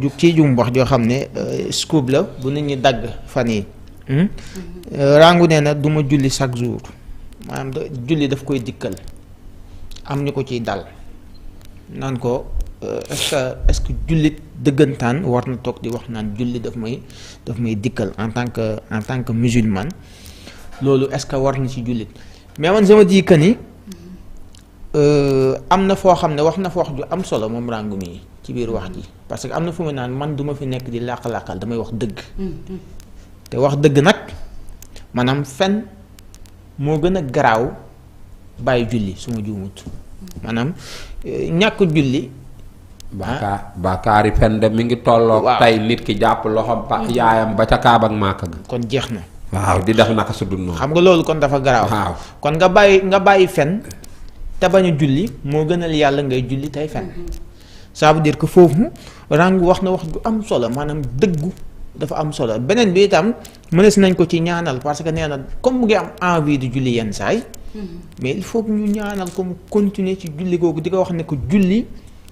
jug ci jum wax joo xam ne scoop la bu nit ñi dagg fan yi rangu nee na du ma julli chaque jour maanaam julli daf koy dikkal am ñu ko ciy dal naan ko est-ce que jullit dëggantaan war na toog di wax naan julli daf may dikkal en tant que musulman loolu est-ce que war na ci jullit mais man sama di que ni am na foo xam ne wax na fa wax ju am solo moom rangu mi ci biir wax ji parce que am na fu mu naan man duma fi nekk di làq-làqal damay wax dëgg te wax dëgg nag maanaam fen moo gën a garaaw bàyyi julli su ma juumut maanaam ñàkk julli baakaari fen de mi ngi tolloo tey nit ki jàpp loxo yaayam ba ca Kaaba ak Màkka ga kon jeex na waaw di def naka su dul noonu xam nga loolu kon dafa garaaw waaw kon nga bàyyi fen te bañ a julli moo gënal yàlla ngay julli tey fen ça veut dire que foofu rangu wax na wax ju am solo maanaam dëggu dafa am solo beneen bi itam mënees nañ ko ci ñaanal parce que nee na comme mu ngi am envie di julli yenn saay mais il faut que ñu ñaanal ko mu continuer ci julli googu di ko wax ne ko julli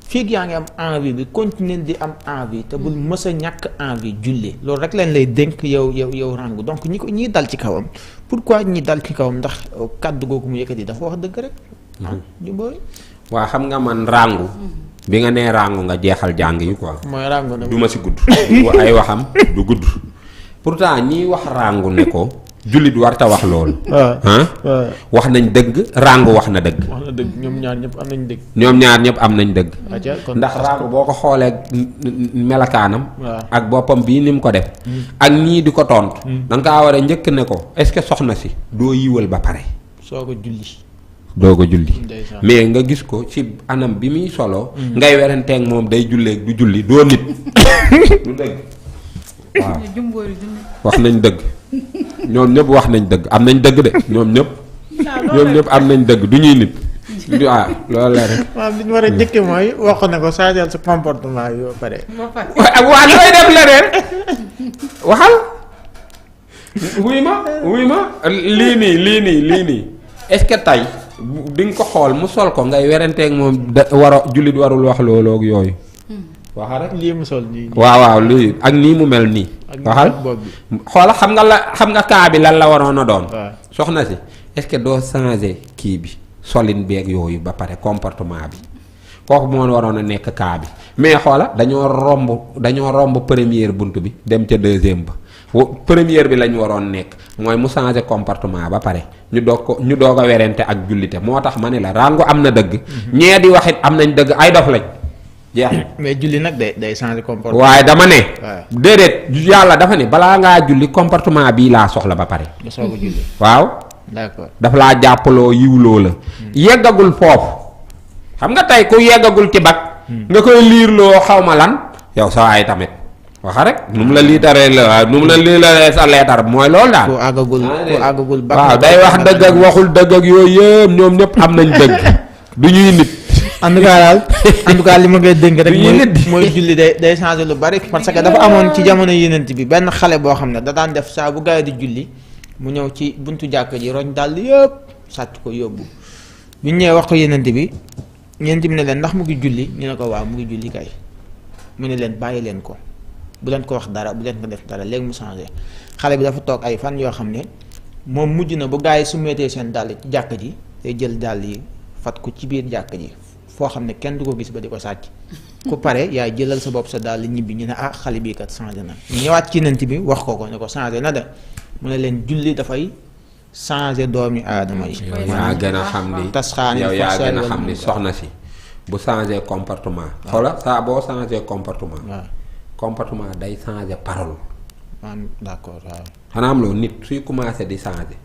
fii yaa ngi am envie bi continuer di am envie te bul mës a ñàkk envie julli loolu rek leen lay dénk yow rangu donc ñi dal ci kawam pourquoi ñi dal ci kawam ndax kàddu googu mu yëkkati dafa wax dëgg rek ñu bëri waa xam nga man rangu bi nga nee rangu nga jeexal jàng yi quoi mooy rangu na du ma si gudd ay waxam du gudd pourtant ñiy wax rangu ne ko jullit warta wax loolu wax nañ dëgg rangu wax na dëgg ñoom ñaar ñëpp am nañ dëgg am nañ dëgg ndax rangu boo ko xoolee melakaanam ak boppam bii ni mu ko def ak ñii di ko tontu da nga kaa war a njëkk ne ko est-ce que soxna si doo yiwal ba pare soo ko julli doog a julli mais nga gis ko ci anam bi muy solo ngay werenteeg moom day julleeg du julli doo nit du dëgg waaw wax nañ dëgg ñoom ñëpp wax nañ dëgg am nañ dëgg de ñoom ñëpp am nañ dëgg du ñuy nit waaw loolu la rek waaw li ñu war a njëkke mooy wax na ko changer sa comportement yoo pare waaw looy def leneen waxal wuy ma lii nii est-ce que tey di nga ko xool mu sol ko ngay werenteeg moom jullit warul wax loolu ak yooyu waxal rek lii mu sol nii waaw lii ak nii mu mel nii waxal xoola xam nga kaa bi lan la waroon a doon soxna si est-ce que doo changer kii bi solin beeg yooyu ba pare comportement bi kooku moo waroon a nekk kaa bi mais xoola dañoo romb première bunt bi dem ca deuxième ba première bi lañ waroon nekk mooy mu changer comportement ba pare ñu doog a werante ak jullite moo tax ma ne la rangu am na dëgg ñee di waxit am nañ dëgg ay dof lañ jeex mais julli nag day changer comportement waaye dama ne déedéet yàlla dafa ne balaa ngaa julli comportement bii laa soxla ba pare nga soog a julli waaw d'accord dafa laa jàppaloo yiwloo la yeggagul foofu xam nga tey ku yeggagul ci bag nga koy liirloo xaw ma lan yow sa waay tamit waxa rek nu mu la liitaree la nu mu la liitaree sa leetar mooy loolu daal. ku àggagul baax waaw day wax dëgg ak waxul dëgg ak yooyu yëpp ñoom ñëpp am nañ dëgg du ñuy nit. en tout cas li ma ngay dénk rek mooy julli day changer lu bari parce que dafa amoon ci jamono yenent bi benn xale boo xam ne da daan def saa bu gaa yi di julli mu ñëw ci buntu jàkk ji roñ dàll yëpp sàcc ko yóbbu bu ñu ñëwee wax ko yenent bi yenent bi ne leen ndax mu ngi julli ñu ne ko waaw mu ngi julli kay mu ne leen bàyyi leen ko bu leen ko wax dara bu leen ko def dara léegi mu changé xale bi dafa toog ay fan yoo xam ne moom mujj na bu gaa yi su meetee seen dàll ci jàkk ji day jël dàll yi fat ko ci biir jàkk ji foo xam ne kenn du ko gis ba di ko sàcc ku pare yaay jëlal sa bopp sa dàll ñibbi ñu ne ah xale bii kat changé na ñëwaat ci nant bi wax ko ne ko changé na de mu ne leen julli dafay changé doomi aadama yi. yaa gën a xam ni tasxaani yow yaa gën a xam ni soxna si bu changé comportement. xoola saa boo changé comportement. waaw comportement day changé parole. d'accord waaw. xanaa am loolu nit suy commencé di changé.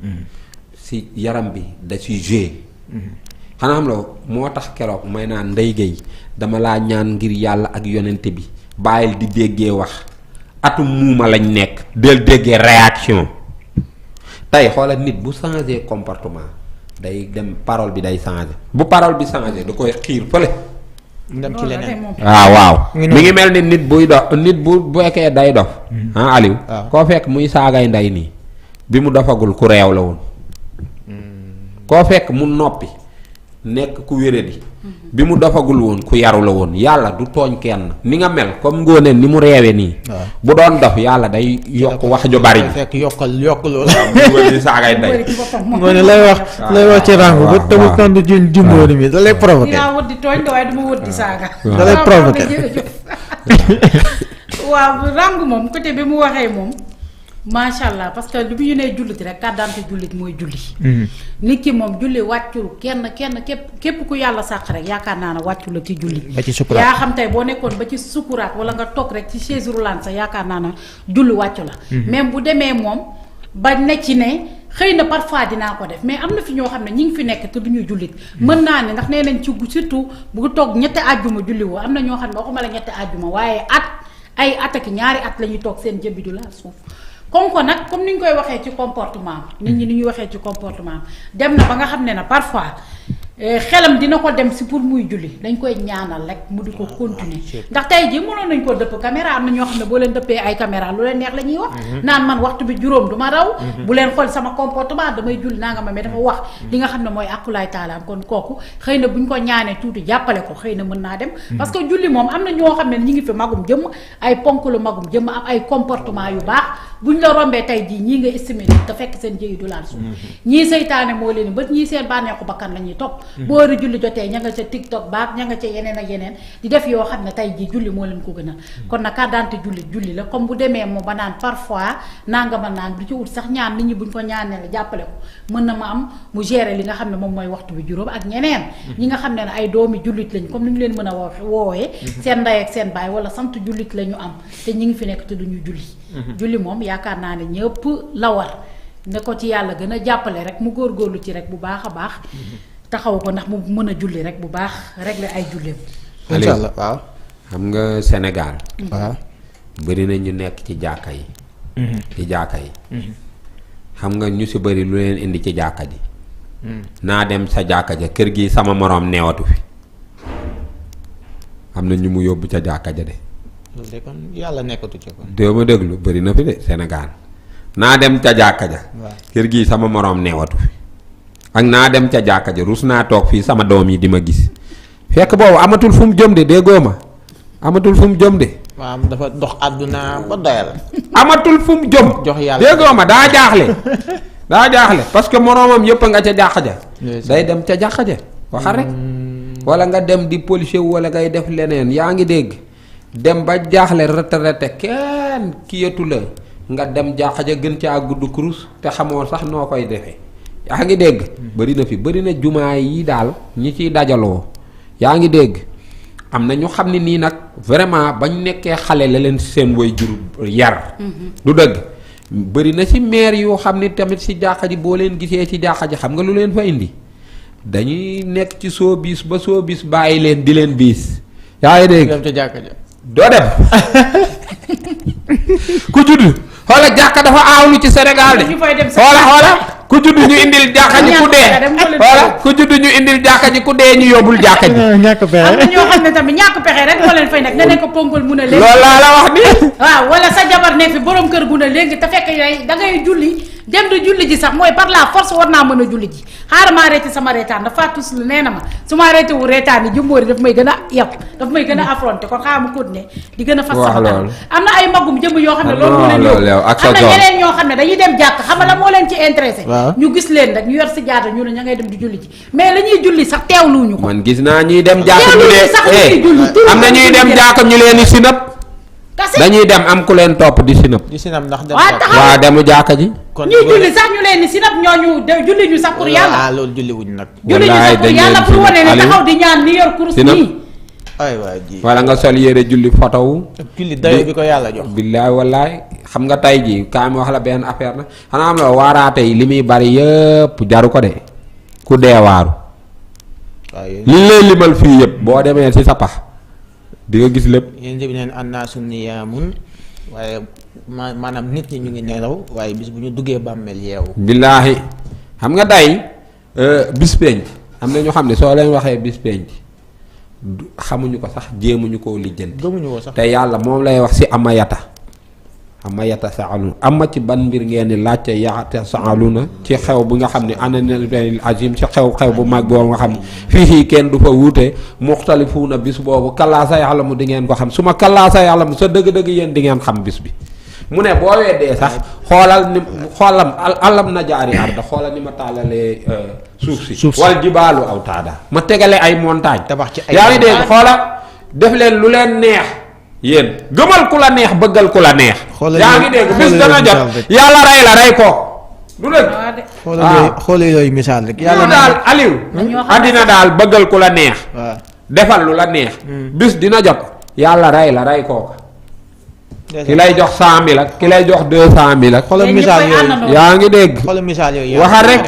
si yaram bi da ciy joué. xanaa am loolu moo tax keroog may naan Ndeye Gueye dama laa ñaan ngir yàlla ak yonente bi bàyyil di déggee wax atum muuma lañ nekk. del déggee réaction tey xoolal nit bu changé comportement day dem parole bi day changé bu parole bi changé da koy xiir fële. mu dem ci leneen waaw. mi ngi mel ni nit buy dof nit bu fekkee day dof. Aliou. koo fekk muy saagay ndey nii bi mu dofagul ku réew la woon. koo fekk mu noppi nekk ku wéradi bi mu dofagul woon ku yaru la woon yàlla du tooñ kenn ni nga mel comme Ngoné ni mu reewe nii. bu doon dof yàlla day yokk wax ju bari. fekk yokk loolu. waaw di saagay day. Ngoné lay wax ci rangu ba te mu tontu Jimbori mi da lay provoqué. dinaa wër di tooñ waaye du ma wër di saaga. da lay provoqué. waaw rangu moom côté bi mu waxee moom. macha allah parce que li bu ñu nee jullit rek carte d'identité jullit mooy julli. nit ki moom julli wàccul kenn képp ku yàlla sàq rek yaakaar naa ne wàccu la ci julli. ba ci sukuraat yaa xam tey boo nekkoon ba ci sukuraat wala nga toog rek ci chaise roulante sax yaakaar naa ne julli wàccu la. même bu demee moom ba ne ci ne xëy na parfois dinaa ko def mais am na fi ñoo xam ne ñi ngi fi nekk te du ñuy jullit. mën naa ne ndax nee nañ ci surtout bu toog ñetti àjjuma julli woo am na ñoo xam ne waxuma la ñetti àjjuma waaye ay at ak ñaari at la ñuy toog seen jëmbi du laal suuf. comme nag comme ni ñu koy waxee ci comportement nit ñi ni ñuy waxee ci comportement dem na ba nga xam ne na parfois xelam dina ko dem si pour muy julli dañ koy ñaanal rek mu di ko continuer ndax tey jii mënoon nañ ko dëpp caméra am na ñoo xam ne boo leen dëppee ay caméra lu leen neex la ñuy wax naan man waxtu bi juróom du ma raw bu leen xool sama comportement damay julli naa nga ma mais dafa wax li nga xam ne mooy akulaay taalaam kon kooku xëy na bu ñu ko ñaanee tuuti jàppale ko xëy na mën naa dem parce que julli moom am na ñoo xam ne ñi ngi fi magum jëmm ay ponk lu magum jëmm am ay comportement yu baax buñ la rombee tey jii ñii nga estimé te fekk seen jëyi du laal suuf ñii seytaane moo leen bët ñii seen bànneexu bakkan la ñuy topp boo war a julli jotee ña nga ca TikTok baak ña nga ca yeneen ak yeneen di def yoo xam ne tey jii julli moo leen ko gënal kon nag carte d'identité julli la comme bu demee moom ba naan parfois nangama naan du ci ut sax ñaan nit ñi buñ ko ñaanee la jàppale ko mën na ma am mu gérer li nga xam ne moom mooy waxtu bi juróom ak ñeneen ñi nga xam ne ne ay doomi jullit lañ comme ni ñu leen mën a woowee seen ndey ak seen baay wala sant jullit la ñu am te ñi ngi fi nekk te duñu julli julli moom yaakaar naa ne ñëpp la war ne ko ci yàlla gën a jàppale rek mu góorgóorlu ci rek bu baax a baax taxaw ko ndax mu mën a julli rek bu baax régler ay julleem. incha allah waaw. xam nga Sénégal. waaw. bëri na ñu nekk ci jàkka yi. ci jàkka yi. xam nga ñu si bëri lu leen indi ci jàkka ji. naa dem sa jàkka ja kër gi sama moroom neewatu fi am na ñu mu yóbbu ca jàkka ja de. loolu de kon yàlla nekkatu ci kon. doo ma déglu bëri na fi de Sénégal naa dem ca jàkka ja. kër gi sama moroom neewatu fi. ak naa dem ca jàkka ja rus naa toog fii sama doom yi di ma gis fekk boobu amatul fu mu jëm de déggoo ma amatul fu mu jëm de. waaw dafa dox àdduna ba doyal. amatul fu mu jëm. jox yàlla déggoo ma daa jaaxle parce que moroomam yëpp nga ca jàkka ja. day dem ca jàkka ja waxal rek. wala nga dem di policier wala ngay def leneen yaa ngi dégg dem ba jaaxle retraité kenn kiyatu la nga dem jàkka ja gën caa gudd kurus te xamoo sax noo koy defee. yaa ngi dégg bëri na fi bëri na jumaa yi daal ñi ciy dajaloo yaa ngi dégg am na ñu xam ne nii nag vraiment bañ nekkee xale la leen seen way jur yar du dëgg bëri na ci maire yoo xam ne tamit ci jàkka ji boo leen gisee ci jàkka ji xam nga lu leen fa indi dañuy nekk ci soo bis ba soo bis bàyyi leen di leen biis yaa ngi dégg dem ca jàkka ja doo dem ku judd xoola jàkka dafa aawlu ci Sénégal de xoola ku judd ñu indil jàkka ji ku dee voilà ku judd ñu indil jàkka ji ku dee ñu yóbbul jàkka ji. ñàkk pexe am na ñoo xam ne tamit ñàkk pexe rek moo leen fay nekk nga ne ko ponkal mun a léegi. loolu laa la wax ni waaw wala sa jabar ne fi borom kër gu ne léegi te fekk yooyu da ngay julli dem di julli ji sax mooy par la force war naa mën a julli ji xaaral maa arrêté sama reetaan dafa tus lu nee na ma su ma arrêté wu reetaan yi jëmbóori daf may gën a yàpp daf may gën a affronté kon xaaral ma continuer di gën a fas sama kanam am na ay magum jëmb yoo xam ne loolu moo leen yóbbu am na ñeneen ñoo xam ne dañuy dem jàkk xam nga la moo leen ci intéressé ñu gis leen rek ñu yor si jaata ñu ne ña ngay dem di julli ji mais la ñuy julli sax teewluñu ko man gis naa ñuy dem jàkk ñu leen am na ñuy dem jàkk ñu leen di sinap dañuy dem am ku leen topp di sinap ndax dem waaw demu jàkka ji ñuy julli sax ñu leen ni sinap ñooñu julli ñu sax pour yàlla loolu julli wuñ nag julli ñu sax pour yàlla pour wane ne taxaw di ñaan ni yor kurus nii ay waay ji wala nga sol yére julli photo wu julli dayo bi ko yàlla jox billaay wallaay xam nga tay ji kaay ma wax la benn affaire na xanaa am la waaraate yi li muy bari yëpp jaru ko de ku dee waaru li lay limal fii yëpp boo demee ci sa pax di nga gis lépp yéen bi neen annaasu niyaamun waaye maanaam nit ñi ñu ngi nelaw waaye bis bu ñu duggee bàmmeel yeewu billaahi xam nga day bis penc am na ñoo xam ne soo leen waxee bis penc xamuñu ko sax jéemuñu koo lijjanti gëmuñu ko sax te yàlla moom lay wax ci amayata amma yatasaaluna amma ci ban mbir ngeen di laajte yatasaaluna ci xew bu nga xam ne ananil azim ci xew bu mag boobu nga xam ne fii kenn du fa wuute muxtalifuuna bis boobu kallaa sa ya'lamu di ngeen ko xam su ma kallaa sa ya'lamu sa dëgg-dëgg yéen di ngeen xam bis bi mu ne boo weddee sax xoolam alam na jaari arda xoolal ni ma tàllalee suuf si wal jibaalu aw taada ma tegale ay montagne tabax ci ay yaa ngi dégg xoola def leen lu leen neex yéen gëmal ku la neex bëggal ku la neex yaa ngi dégg bis dana jot yàlla rey la rey ko du dëgg xoolal yooyu misaal rek yàlla daal Aliou àddina daal bëggal ku la neex defal lu la neex bis dina jot yàlla rey la rey kooka ki lay jox 100.000 ak ki lay jox 200.000 ak. xoolal misaal yooyu yaa ngi dégg. xoolal misaal yooyu. waxal rek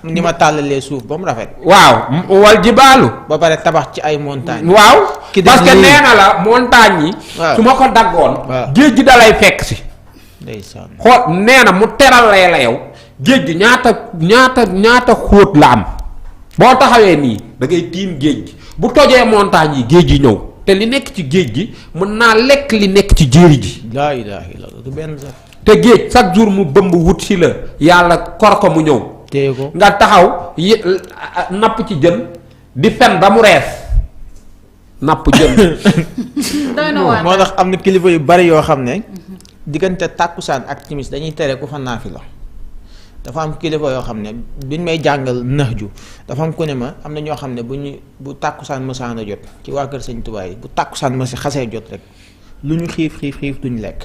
ni ma tàllalee suuf ba mu rafet. waaw wal jibaalu. ba pare tabax ci ay montagnes. waaw parce que nee na la montagnes yi. su ma ko daggoon. géej gi da lay fekk si. ndeysaan xool nee na mu teralee la yow géej gi ñaata xóot la am boo taxawee nii da ngay tiim géej gi bu tojee montagnes yi géej gi ñëw. te li nekk ci géej gi mën naa lekk li nekk ci jéeri ji. laa ilaaha illallaah du benn sax. te géej chaque jour mu bëmb wut si la yàlla kor ko mu ñëw. téye ko nga taxaw napp ci jën di fen ba mu rees napp jën. moo tax am na kilifa yu bari yoo xam ne. diggante tàkkusaan ak timis dañuy tere ku fa naafila dafa am kilifa yoo xam ne duñ may jàngal naxju dafa am ku ne ma am na ñoo xam ne bu tàkkusaan mësaan a jot ci waa kër Sëñ Tuubaa yi bu tàkkusaan mësi xasee jot rek lu ñu xiif duñ lekk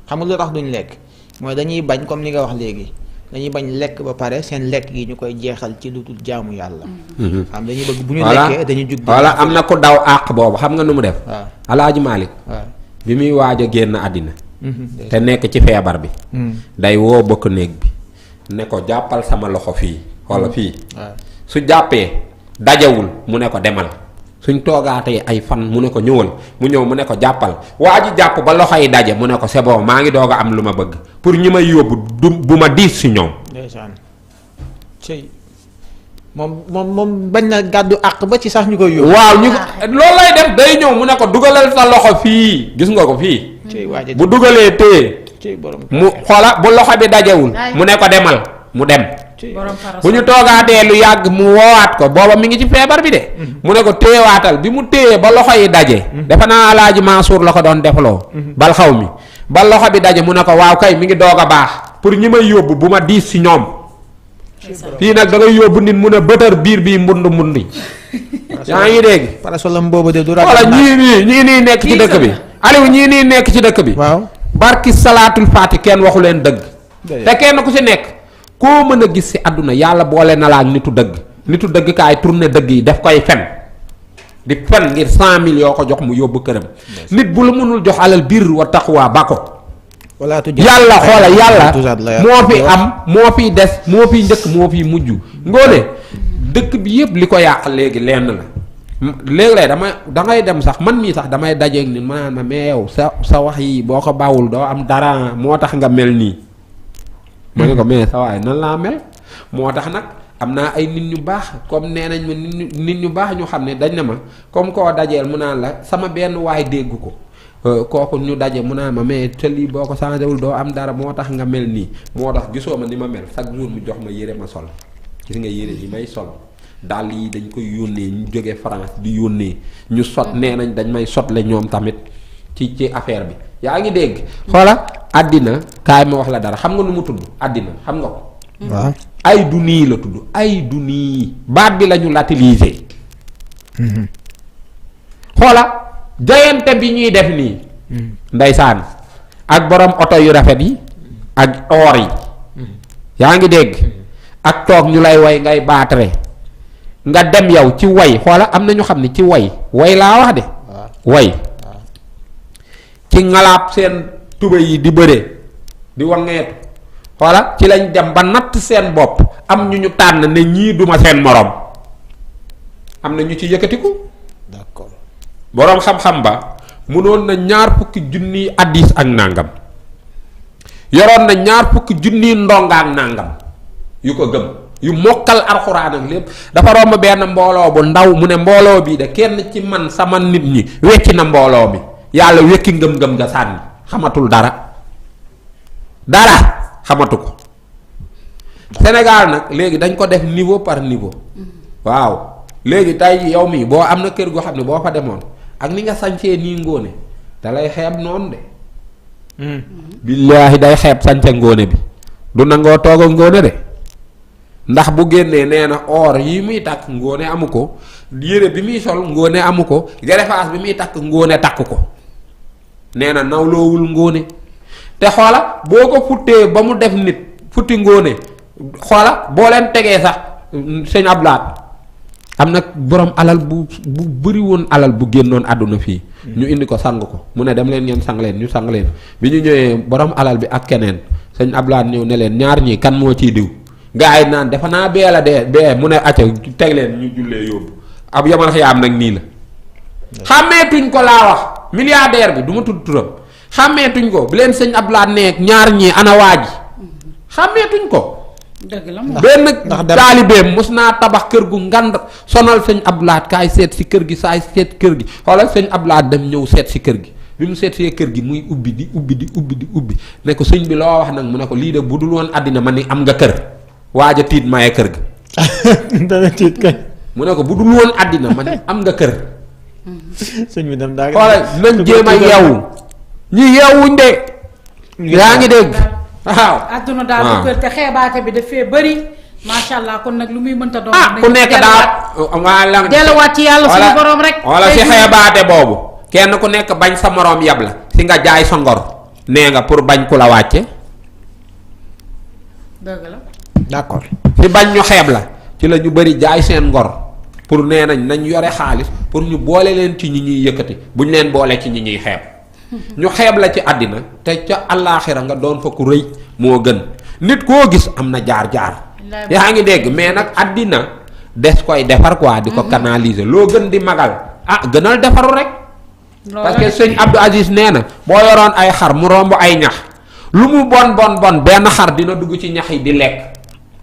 xam nga lu tax duñ lekk mooy dañuy bañ comme ni nga wax léegi dañuy bañ lekk ba pare seen lekk gi ñu koy jeexal ci lu dul jaamu yàlla. xam dañuy bëgg bu ñu lekkee dañuy jug. voilà am na ko daw àq boobu xam nga nu mu def. waaw Alaaji Malick. waaw bi muy waaj a génn àddina. te nekk ci feebar bi. day woo bëkk néeg bi. ne ko jàppal sama loxo fii walla fii su jàppee dajewul mu ne ko demal suñ toogaatee ay fan mu ne ko ñëwal mu ñëw mu ne ko jàppal waa ji jàpp ba loxo yi daje mu ne ko c'est bon maa ngi doog a am lu ma bëgg pour ñi may yóbbu bu ma diis si ñoom. ndeysaan cey moom bañ na gàddu àq ba ci sax ñu koy yóbbu. waaw loolu lay def day ñëw mu ne ko dugalal sa loxo fii gis nga ko fii. bu dugalee téye. mu xoola bu loxo bi dajewul mu ne ko demal mu dem bu ñu toogaatee lu yàgg mu woowaat ko booba mi ngi ci feebar bi de mu ne ko téyewaatal bi mu téyee ba loxo yi daje defe naa Alaaji Mansour la ko doon defloo bal xaw mi ba loxo bi daje mu ne ko waaw kay mi ngi doog a baax pour ñi may yóbbu bu ma diis si ñoom fii nag da ngay yóbbu nit mu ne bëtër biir bii mbund yi yaa ngi dégg parasolam boobu de du walla ñii nii nekk ci dëkk bi Aliou ñii nii nekk ci dëkk bi waaw barki salaatul faati kenn waxu leen dëgg te kenn ku ci nekk koo mën a gis ci àdduna yàlla boole na la ak nitu dëgg kaay tourné dëgg yi daf koy fen di fen ngir 100.000 yoo ko jox mu yóbbu këram nit bu la mënul jox alal biir wa taqwa ba ko yàlla xoola yàlla moo fi am moo fiy des moo fiy njëkk moo fiy mujj ngoone dëkk bi yëpp li ko yàq léegi lenn la léegi dangay dem sax man mii sax damay dajeeg nit ma naan ma mais yow sa wax yi boo ko bawul doo am dara moo tax nga mel nii ma ne ko mais sa waay nan laa mel moo tax nag am naa ay nit ñu baax comme nee nañ ma nit ñu baax ñu xam ne dañ ne ma comme koo dajeel mu naan la sama benn waay dégg ko kooku ñu daje mu naan ma mais te lii boo ko changé wul doo am dara moo tax nga mel nii moo tax gisoo ma ni ma mel chaque jour mu jox ma yére ma sol gis nga yére yi may sol dàll yi dañ koy yónnee ñu jógee France di yónnee ñu sot nee nañ dañ may sotle ñoom tamit ci affaire bi yaa ngi dégg xoola àddina kaay ma wax la dara xam nga nu mu tudd àddina xam nga ko waaw ay du nii la tudd ay du nii baat bi la ñu latiliser xoola jayante bi ñuy def nii ndeysaan ak borom oto yu rafet yi ak or yi yaa ngi dégg ak toog ñu lay way ngay baatare nga dem yow ci way xoola am na ñu xam ne ci way laa wax de way ci ngalaab seen tuba yi di bëree di wangeetu xoola ci lañ dem ba natt seen bopp am ñu tànn ne ñii duma seen morom am na ñu ci yëkkatiku d'accord boroom xam-xam ba mënoon na 20 junniy addis ak nàngam yoroon na 20 junniy ndonga ak nàngam yu ko gëm yu mokkal alxuraan ak lépp dafa romb benn mbooloo bu ndaw mu ne mbooloo bii de kenn ci man sama nit ñi wecci na mbooloo mi yàlla wekki ngëm-ngëm nga sànni xamatul dara dara xamatu ko. Sénégal nag léegi dañ ko def niveau par niveau. waaw léegi tey yow mii boo am na kër goo xam ne boo fa demoon ak ni nga sañcee nii ngóone da lay xeeb noonu de. billaahi day xeeb sañce ngóone bi du nangoo toog a ngóone de ndax bu génnee nee na or yi muy takk ngóone amu ko yére bi muy sol ngóone amu ko gerefaas bi muy takk ngóone takk ko nee na nawloowul ngóone te xoola boo ko futtee ba mu def nit futti ngóone xoola boo leen tegee sax sëñ Ablaat am na borom alal bu bëri woon alal bu génnoon àdduna fii. ñu indi ko sang ko mu ne dem leen ngeen sang leen ñu sang leen bi ñu ñëwee borom alal bi ak keneen sëñ Ablaat ñëw ne leen ñaar ñii kan moo ciy diw gaa yi naan dafa naa bee la dee bee mu ne acca teg leen ñu jullee yóbbu ab yamal xiyaam nag nii la. xàmmeetuñ ko laa wax milliardaire bi du ma tudd turam xàmmeetuñ ko bi leen sëñ Ablaat ne ñaar ñii ana waa ji xàmmeetuñ ko. dëgg la benn taalibeem mos naa tabax kër gu ngand sonal sëñ Ablaat kaay seet si kër gi saay seet kër gi xoolal sëñ Ablaat dem ñëw seet si kër gi bi mu seet see kër gi muy ubbi di ubbi ne ko sëñ bi loo wax nag mu ne ko lii de bu dul woon àddina ma ni am nga kër waaja tiit maye kër ga. dana tiit kay. mu ne ko bu dul woon àddina ma ni am nga kër. sëñ bi dem daa xoolal nañ jéem a yeewu ñi yeewuñ de. yaa ngi dégg. waaw àdduna daal bu kër te xeebaate bi dafee bëri macha allah kon nag lu muy mënta doon. ku nekk daal delluwaat ci yàlla suñu borom rek. wala si xeebaate boobu kenn ku nekk bañ sa moroom yab la si nga jaay sa ngor nee nga pour bañ ku la wàcce. dëgg la. d'accord. si bañ ñu xeeb la ci la ñu bëri jaay seen ngor pour nee nañ yore xaalis pour ñu boole leen ci ñi ñuy yëkkati bu ñu leen boole ci ñi ñuy xeeb. ñu xeeb la ci àddina te ca àllaaxira nga doon fa ku rëy moo gën nit koo gis am na jaar-jaar. yaa ngi dégg mais nag àddina des koy defar quoi di ko canaliser loo gën di magal gënal defaru rek. parce que sëñ Abdou Aziz nee na boo yoroon ay xar mu romb ay ñax lu mu bon benn xar dina dugg ci ñax yi di lekk.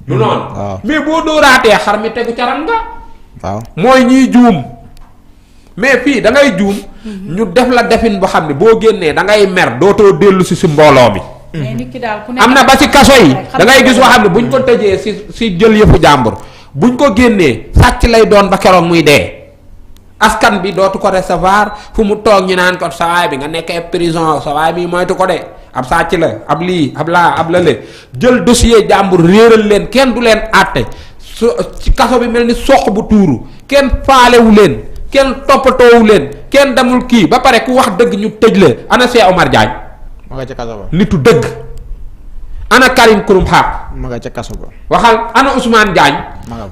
du noonu mais boo dóoraatee xar mi tegu caram nga. waaw mooy ñiy juum. mais fii da ngay juum. ñu def la defin boo xam ne boo génnee da ngay mer dootoo dellu si mbooloo mi. mais nit ki daal ku nekk am na ba ci kaso yi da ngay gis boo xam ne buñ ko tëjee si jël yëfu jàmbur buñ ko génnee sàcc lay doon ba keroog muy dee. askan bi dootu ko recevoir fu mu toog ñu naan ko sawaay bi nga nekkee prison sawaay bi moytu ko de ab sàcc la ab lii ab laa ab la le jël dossier jàmbur réeral leen kenn du leen àtte ci kaso bi mel ni soq bu tuuru kenn faalewu leen. kenn toppatoowu leen kenn demul kii ba pare ku wax dëgg ñu tëj la ana Cheikh Omar Diagne. ma nga ca kaso ba. nitu dëgg. ana Karim Xurum Xaaq. ma nga ca kaso ba. waxal ana Ousmane Diagne.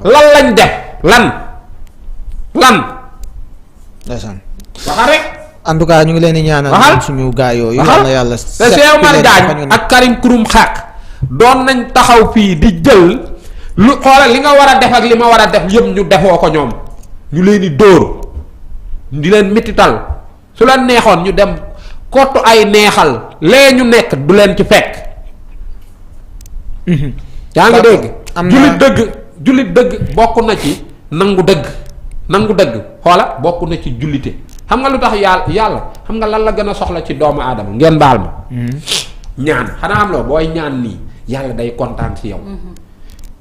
lan lañ def lan. ndeysaan. waxal rek. en tout cas ñu ngi leen di ñaanal. waxal suñu gaa yooyu. waxal na yàlla te Cheikh Omar Diagne ak Karim Xurum Xaaq doon nañ taxaw fii di jël lu xoolal li nga war a def ak li ma war a def yëpp ñu defoo ko ñoom ñu leen di dóor. di leen mitital su leen neexoon ñu dem kottu ay neexal lee ñu nekk du leen ci fekk. yaa ngi dégg. jullit dëgg bokk na ci nangu dëgg xoola bokk na ci jullite xam nga lu tax yàlla xam nga lan la gën a soxla ci doomu aadama ngeen baal ma. ñaan xanaa am loo booy ñaan nii yàlla day kontaan ci yow.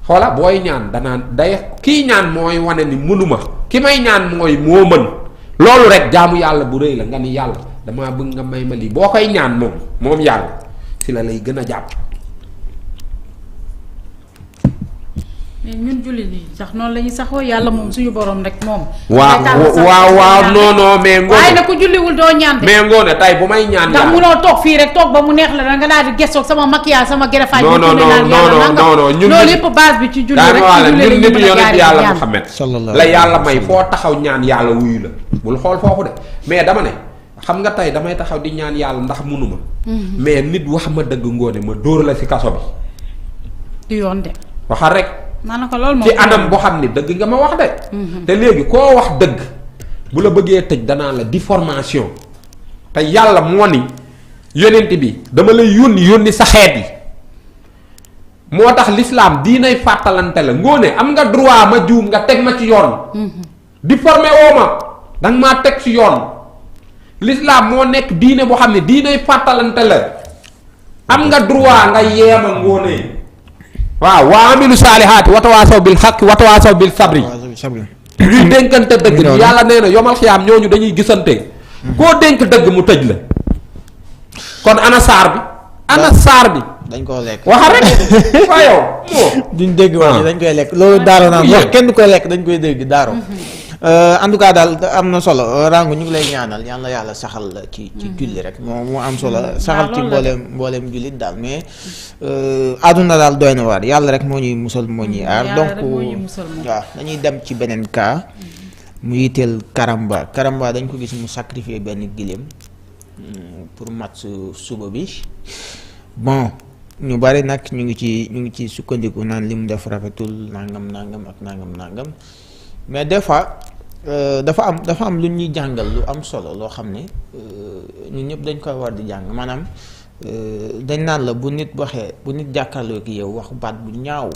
xoola booy ñaan danaan day kii ñaan mooy wane ni mënuma ki may ñaan mooy moo mën. loolu rek jaamu yàlla bu rëy la nga ni yàlla damaa bëgg nga may ma lii boo koy ñaan moom yàlla si la lay gën a jàpp. mais ñun jullit yi sax noonu la ñuy saxoo yàlla moom suñu borom rek moom. waaw non mais. ngoone waaye nag ku julliwul doo ñaan de. mais ngoone tey bu may ñaan. ndax munoo toog fii rek toog ba mu neex la nga daal di gëstoo sama maquillage sama greffage. non ñun loolu yëpp base bi ci julli rek ci julli ñun nitu yonent yàlla ñaan. Muhammad la yàlla may foo taxaw ñaan yàlla wuyu la. bul xool foofu de mais dama ne xam nga tey damay taxaw di ñaan yàlla ndax munuma. mais nit wax ma dëgg ngoone ma dóor la si kaso bi. du yoon de. waxal rek. maanaam loolu moom ci anam boo xam ne dëgg nga ma wax de. te léegi koo wax dëgg bu la bëggee tëj danaa la diffamation te yàlla moo ni yonent bi dama lay yónni sa xeet yi moo tax l'islam diinay fàttalante la ngoone am nga droit ma juum nga teg ma ci yoon. diffamé woo ma danga maa teg ci yoon l'islam moo nekk diine boo xam ne diinay fàttalante la am nga droit nga yeema ngoonee. waaw waa amilu saalihaati watawaasaw bil xaq watawaasaw bil sabri. ñuy dénkante dëgg. yàlla nee na yomal xiyaam ñooñu dañuy gisante. koo dénk dëgg mu tëj la. kon ana saar bi. ana saar bi. dañ koo lekk waxa rek waa yow duñ dégg wax dañ koy lekk loolu daaro naan wax kenn du koy lekk dañ koy dégg daaro en tout cas daal am na solo Rangou ñu ngi lay ñaanal yàlla yàlla saxal la ci julli rek moo am solo saxal ci mbooleem jullit daal mais àdduna daal doy na waar yàlla rek moo ñuy musal moo ñuy aar donc waaw dañuy dem ci beneen cas mu yitteel Karamba dañ ko gis mu sacrifier benn giléem pour match suba bi bon ñu bari nag ñu ngi ci sukkandiku naan li mu def rafetul nangam ak nangam mais des fois dafa am lu ñuy jàngal lu am solo loo xam ne ñun ñëpp dañ koy war di jàng maanaam dañ naan la bu nit jàkkaarloo ki yow wax baat bu ñaaw